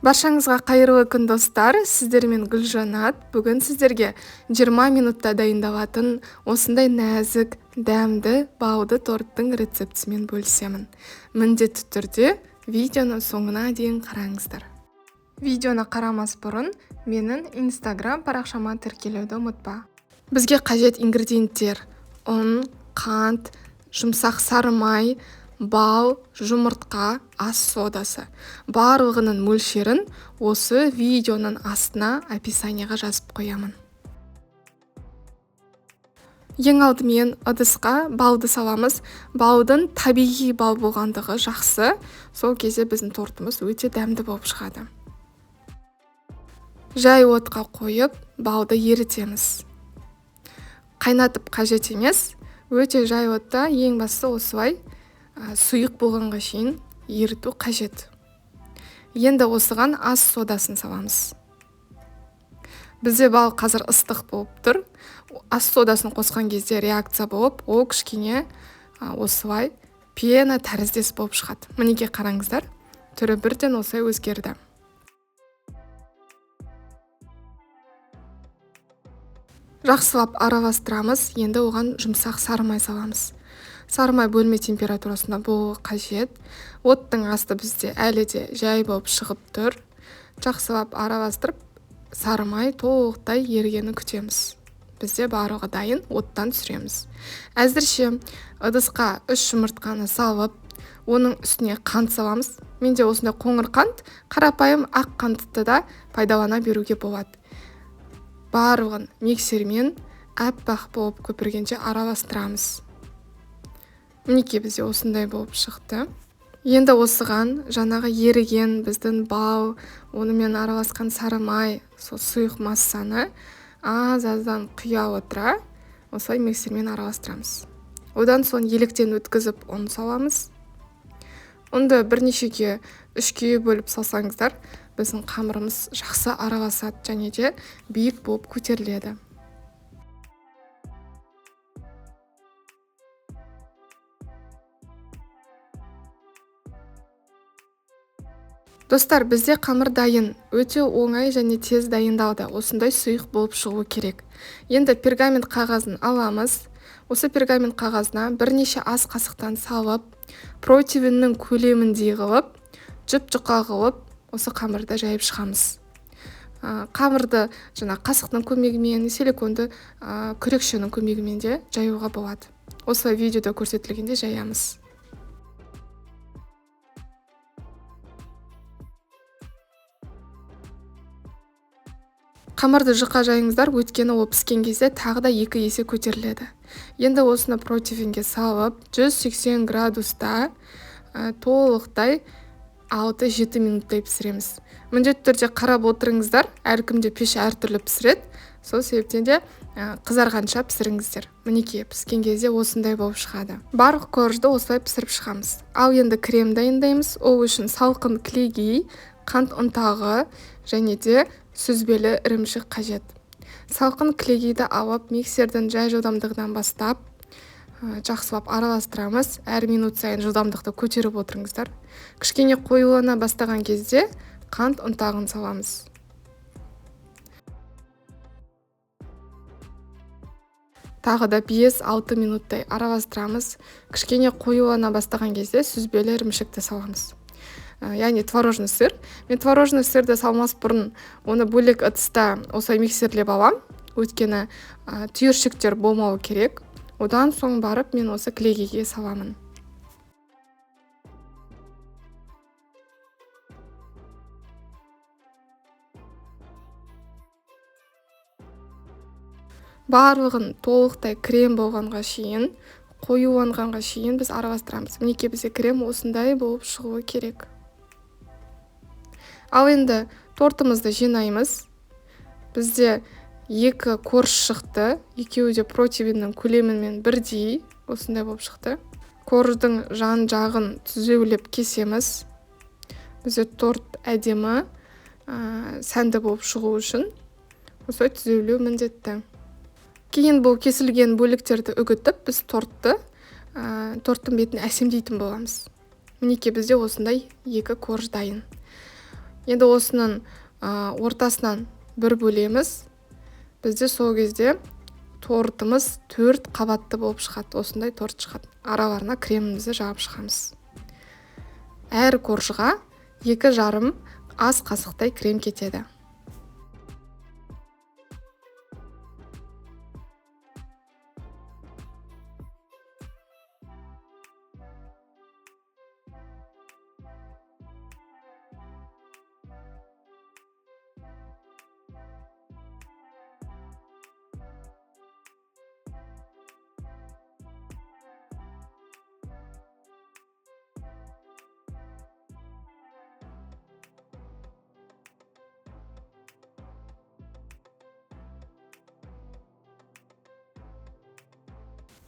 Баршаңызға қайырлы күн, достар! Сіздермен Гүлжанат. Бүгін сіздерге 20 минутта дайындалатын осындай нәзік, дәмді балды торттың рецептісімен бөлісемін. Міндетті түрде видеоны соңына дейін қараңыздар. Видеоны қарамас бұрын менің Instagram парақшама тіркелуді ұмытпа. Бізге қажет ингредиенттер: ұн, қант, жұмсақ сары май, бал, жұмыртқа, ас содасы. Барлығының мөлшерін осы видеоның астына описанияға жазып қоямын. Ең алдымен ыдысқа балды саламыз. Балдың табиғи бал болғандығы жақсы. Сол кезде біздің тортымыз өте дәмді болып шығады. Жай отқа қойып, балды ерітеміз. Қайнатып қажет емес. Өте жай отта ең бастысы осылай сұйық болғанға шейін еріту қажет. Енді осыған ас содасын саламыз. Бізде бал қазір ыстық болып тұр. Ас содасын қосқан кезде реакция болып, ол кішкене осылай пена тәріздес болып шығады. Мінекей қараңыздар, түрі бірден осылай өзгерді. Жақсылап араластырамыз. Енді оған жұмсақ сары май саламыз. Сары май бөлме температурасында болуы қажет. Оттың асты бізде әлі де жай болып шығып тұр. Жақсылап араластырып, сары май толықтай ергенін күтеміз. Бізде барлығы дайын, оттан түсіреміз. Әзірше ыдысқа 3 жұмыртқаны салып, оның үстіне қант саламыз. Менде осындай қоңыр қант, қарапайым ақ қантты да пайдалана беруге болады. Барлығын миксермен аппақ болып көпіргенше араластырамыз. Мінекей бізде осындай болып шықты. Енді осыған жаңағы еріген біздің бал, онымен араласқан сары май, сол сұйық массаны аз-аздан құя отыра, осылай миксермен араластырамыз. Одан соң електен өткізіп ұн саламыз. Ұнды бірнешеге, үшке бөліп салсаңыздар, біздің қамырымыз жақсы араласады және де биік болып көтеріледі. Достар, бізде қамыр дайын, өте оңай және тез дайындалды. Осындай сұйық болып шығу керек. Енді пергамент қағазын аламыз. Осы пергамент қағазына бірнеше ас қасықтан салып, противеннің көлеміндей қылып, жұп-жұқа қылып, осы қамырды жайып шығамыз. Қамырды жаңа қасықтың көмегімен, силиконды, күрекшенің көмегімен де жаюға болады. Осылай видеода көрсетілгенде жаямыз. Қамырды жұқа жайыңыздар, өйткені ол піскен кезде тағы да 2 есе көтеріледі. Енді осыны противенге салып, 180 градуста, толықтай 6-7 минуттай пісіреміз. Міндетті түрде қарап отырыңыздар, әркімде пеш әртүрлі пісіреді. Сол себептен де, қызарғанша пісіріңіздер. Мінекей, піскен кезде осындай болып шығады. Барлық коржды осылай пісіріп шығамыз. Ал енді крем дайындаймыз. Ол үшін салқын кілегей, қант ұнтағы және де сүзбелі ірімшік қажет. Салқын кілегейді алып, миксердің жай жылдамдығынан бастап, жақсылап араластырамыз. Әр минут сайын жылдамдықты көтеріп отырыңыздар. Кішкене қоюлана бастаған кезде қант ұнтағын саламыз. Тағы да 5-6 минуттай араластырамыз. Кішкене қоюлана бастаған кезде сүзбелі ірімшікті саламыз. Яғни творожный сыр. Мен творожный сырды салмас бұрын оны бөлек ыдыста осылай миксерлеп алам. Өйткені, түйіршіктер болмауы керек. Одан соң барып мен осы кілегейге саламын. Барлығын толықтай крем болғанға шейін, қоюланғанға шейін біз араластырамыз. Мінекей бізде крем осындай болып шығуы керек. Ал енді тортымызды жинаймыз. Бізде 2 корж шықты, екеуі де противеннің көлемімен бірдей осындай болып шықты. Корждың жан жағын түзеулеп кесеміз. Бізде торт әдемі, сәнді болып шығу үшін осылай түзеулеу міндетті. Кейін бұл кесілген бөліктерді үгітіп, біз торттың бетін әсемдейтін боламыз. Мінекей бізде осындай 2 корж дайын. Енді осының ортасынан бір бөлеміз. Бізде сол кезде тортымыз 4 қабатты болып шығады. Осындай торт шығады. Араларына кремімізді жағып шығамыз. Әр коржға 2,5 ас қасықтай крем кетеді.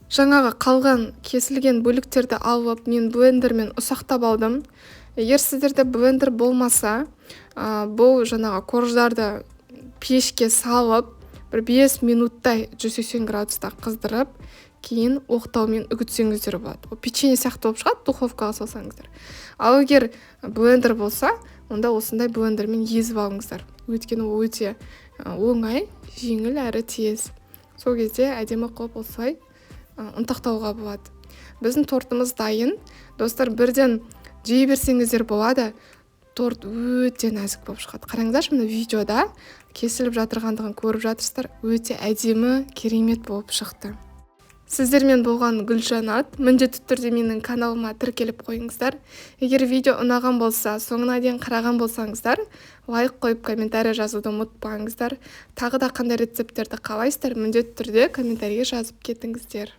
Жаңағы қалған кесілген бөліктерді алып, мен блендермен ұсақтап алдым. Егер сіздерде блендер болмаса, бұл жаңағы корждарды пешке салып, бір 5 минуттай 180 градуста қыздырып, кейін оқтаумен үгітсеңіздер болады. Ол печенье сияқты болып шығады, духовкаға салсаңыздар. Ал егер блендер болса, онда осындай блендермен езіп алыңыздар. Өйткені ол өте оңай, жеңіл әрі тез. Сол кезде әдемі қылып осылай ұнтақтауға болады. Біздің тортымыз дайын. Достар, бірден жей берсеңіздер болады. Торт өте нәзік болып шығады. Қараңыздаршы, мына видеода кесіліп жатырғандығын көріп жатырсыздар. Өте әдемі, керемет болып шықты. Сіздермен болған Гүлжанат. Міндетті түрде менің каналыма тіркеліп қойыңыздар. Егер видео ұнаған болса, соңына дейін қараған болсаңыздар, лайк қойып комментарий жазуды ұмытпаңыздар. Тағы да қандай рецепттерді қалайсыздар, міндетті түрде комментарийге жазып кетіңіздер.